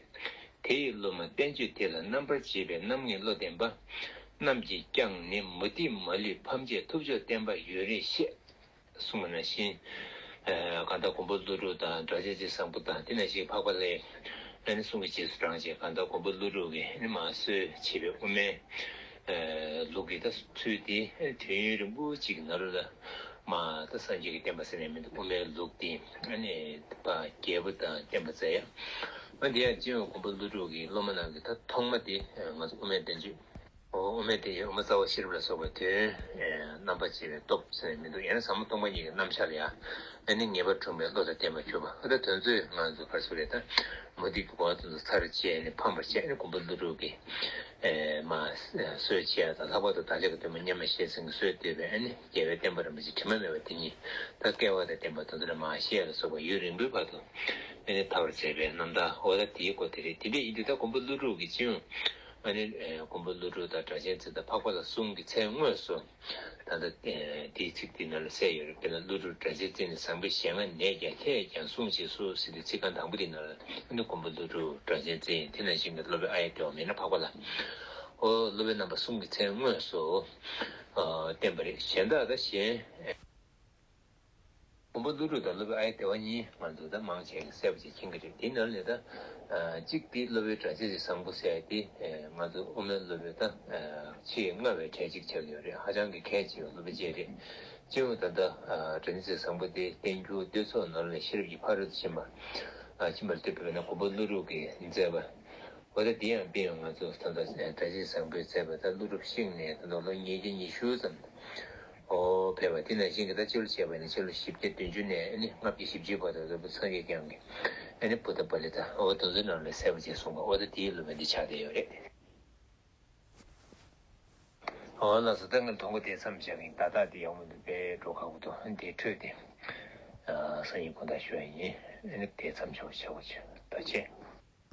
དེ་ཡི་སློབ་མ་བསྟན་བཅོས་དེ་ལ་རྣམ་པར་འབྱེད་པའི་རྣམ་ངེས་བློ་ལྡན་པ་རྣམས་ཀྱིས་ཀྱང་ནི་མུ་སྟེགས་མ་ལུས་ཕམ་བྱས་ཐུབ་མཆོག་བསྟན་པ་ཡུན་རིང་གཤེགས། གསུངས་པ་ནང་བཞིན། ཨ་གང་ལྟར་མགོན་པོ་ཀླུ་སྒྲུབ་དང་སྒྲ་གཅན་འཛིན་བཟང་པོ་དང་དེ་ནང་བཞིན་འཕགས་པ་ལྷས་ཨ་ནི་གསུང་གི་རྗེས་སུ་འབྲངས་བྱས། གང་ལྟར་མགོན་པོ་ཀླུ་སྒྲུབ་ཀྱིས་ཨ་ནི་མར་སྲོལ་ཕྱེ་བའི་དབུ་མའི་ཨ་ལུགས་ཀྱི་ད་ཚུལ་དེ་ཨ་ནི་དུས་ཡུན་རིང་པོ་ཅིག་གི་ནང་ལོགས་ལ་མར་ད་སངས་རྒྱས་ཀྱི་བསྟན་པ་ཟེར་ནས་མི་འདུག་དབུ་མའི་ལུགས་དེ་ཨ་ནི་ཕར་རྒྱས་པ་དང་བསྟན་པ་མཛད་ཡ། ཨ་དེ་ཡང་སྤྱི་ཡོངས་མགོན་པོ་ཀླུ་སྒྲུབ་ཀྱི་སློབ་མ་རྣམས་ཀྱི་ད་ཐོག་མ་དེ་ང་ཚོ་དབུ་མའི་བསྟན་བཅོས། འོ་དབུ་མའི་བསྟན་བཅོས་དབུ་མ་རྩ་བ་ཤེས་རབ་ལ་སོགས་པའི་དོན། ཨེ་རྣམ་པར་འབྱེད་པའི་སྟོབས་ཟེར་ནས་མི་འདུག་ཡང་ན་ཟབ་མོ་སྟོང་པ་ཉིད་ཀྱི་རྣམ་གཞག་ལ་ཡང་ཨ་ནི་ངེས་པར་འཁྲུངས་པའི་བློ་དང་ལྡན་པར་གྱུར་པ། ཨ་ད་དོན་ཚོད་ང་ཚོ་ག་རེ་ཟེར་རེད། ད་མུ་སྟེགས་ཀྱི་སྒོ་ང་ཚོ་ཚར་བཅད་ནས་ཕམ་པར་བྱས་ནས་མགོན་པོ་ཀླུ་སྒྲུབ་ཀྱིས་ཨེ་མར་སྲོལ་ཕྱེ་ཡ་དང་། ལྷག་པར་དུ་བདག་ཅག་གི་སྟོན་པ་མཉམ་མེད་ཤེར་ཕྱིན་གྱིས་སྲོལ་བཏོད་པའི་ཨ་ནི་རྒྱལ་བའི་བསྟན་པ་རིན་པོ་ཆེ་དྲི་མ་མེད་པ་དེ་ཉིད་ད་སྐལ་བ་དང་ལྡན་པ་དེ་ཚོ་ལ་མར་བཤད་ལ་སོགས་པ་ཡུན་རིང་པོའི་བར་དུ་ཨ་ནི་དར་བར་མཛད་པའི་རྣམ་ཐར། འོ་ད་དེའི་སྐོར་དེ་རེད། དེ་འདྲ་ཡིན་དུས་ད་མགོན་པོ་ཀླུ་སྒྲུབ་ཀྱི་སྤྱི་ཡོངས་ཨ་ནི་ཨེ་མགོན་པོ་ཀླུ་སྒྲུབ་དང་སྒྲ་གཅན་འཛིན་དང་འཕགས་པ་ལྷ་གསུམ་གྱི་མཚན་དངོས་སུ་ད་ལྟ་ཨེ་དེའི་ཚིག་དེའི་ནང་ལ་གསལ་ཡོད་རེད། དཔེར་ན་ཀླུ་སྒྲུབ་སྒྲ་གཅན་འཛིན་ནི། བཟང་པོའི་ཞལ་སྔ་ནས་ཀྱང་ལྷས་ཀྱང་བསྲུང་ཞེས་སོ་ཟེར་དུས་ཚིག་རྐང་དང་པོ་དེའི་ནང་ལ་ཨ་ནི་མགོན་པོ་ཀླུ་སྒྲུབ་སྒྲ་གཅན་འཛིན་དེ་ནང་བཞིན་གྱི་སློབ་དཔོན་ཨཱརྱ་དེ་བ་མིན་ན་འཕགས་པ་ལྷ། འོ་སློབ་དཔོན་རྣམ་པ་གསུམ་གྱི་མཚན་དངོས་སུ་ཨ་བསྟན་པ་རེད། གཞན་དག་ད་གཞན། མགོན་པོ་ཀླུ་སྒྲུབ་དང་སློབ་དཔོན་ཨཱརྱ་དེ་བ་གཉིས་ང་ཚོ་ད་མང་ཆེ་གིས་གསལ་པོ་ཅིག་མཁྱེན་གྱི་རེད། དེའི་ནང་ལས་ད་ཨ་གཅིག་དེ་སློབ་དཔོན་སྒྲ་གཅན་འཛིན་བཟང་པོ་ཟེར་ཡ་དེ་ཨ་ང་ཚོ་དབུ་མའི་སློབ་དཔོན་ད་ཨ་ཆེས་སྔ་བའི་གྲས་གཅིག་ཆགས་ཀྱི་ཡོད་རེད། ཧ་ཅང་གི་གལ་ཆེ་བའི་སློབ་དཔོན་ཅིག་རེད། སྤྱི་ཡོངས་ད་ལྟ་ཨ་སྒྲ་གཅན་འཛིན་བཟང་པོ་དེ་བསྟན་འགྱུར་བསྟོད་ཚོགས་ནང་ལས་ཤེས་རབ་ཀྱི་ཕ་རོལ་ཏུ་ཕྱིན་པ་ཨ་ཕྱིན་པ་ལ་ལྟོས་པས་ན་མགོན་པོ་ཀླུ་སྒྲུབ་ཀྱིས་མཛད་པ། འོ་ད་དེ་ཡང་དཔེ་ཡང་ང་ཚོ་ད་ལྟ་སྒྲ་གཅན་བཟང་པོས་མཛད་པ་ད་ཀླུ་སྒྲུབ་གཤེགས་ནས་ད་ལྟ་ལོ་ཉིས་བརྒྱ་ཉི་ཤུ་ཙམ་འོ་ཕེབས་པ། དེ་ནང་བཞིན་གྱི་ད་སྤྱི་ལོ་བྱས་པ་ཡིན་ན་ཕྱི་ལོ་བཞི་བརྒྱ་བདུན་ཅུ་ནས་ཨ་ནི་ལྔ་བརྒྱ་བཞི་བཅུའི་བར་དུ་སློབ་དཔོན་སངས་རྒྱས་བསྐྱངས་ཀྱིས་ཨ་ནི་བུདྡྷ་པཱ་ལི་ཏ་འོ་དེ་ཚོའི་ནང་ལ་གསལ་པོ་ཅིག་གསུངས་པ། འོ་ད་དེའི་སློབ་དཔོན་འདི་ཆགས་བསྡད་ཡོད་རེད། འོ་ལགས་སོ། ད་ངས་ཐོ་འགོད་དེ་མཚམས་བཞག་གིན། ད་ལྟ་དེ་ཡག་མོ་འདུག་དཔེ་འགྲོ་ཁག་པོ་འདུག་དེ་འཕྲོས་ཏེ་ཨ་སང་ཉིན་དགོང་དག་ཞུ་ཡ་ཡིན། ཨ་ནི་དེ་མཚམས་འཇོག་བྱ་བ་བྱོས། ད་ཆེ།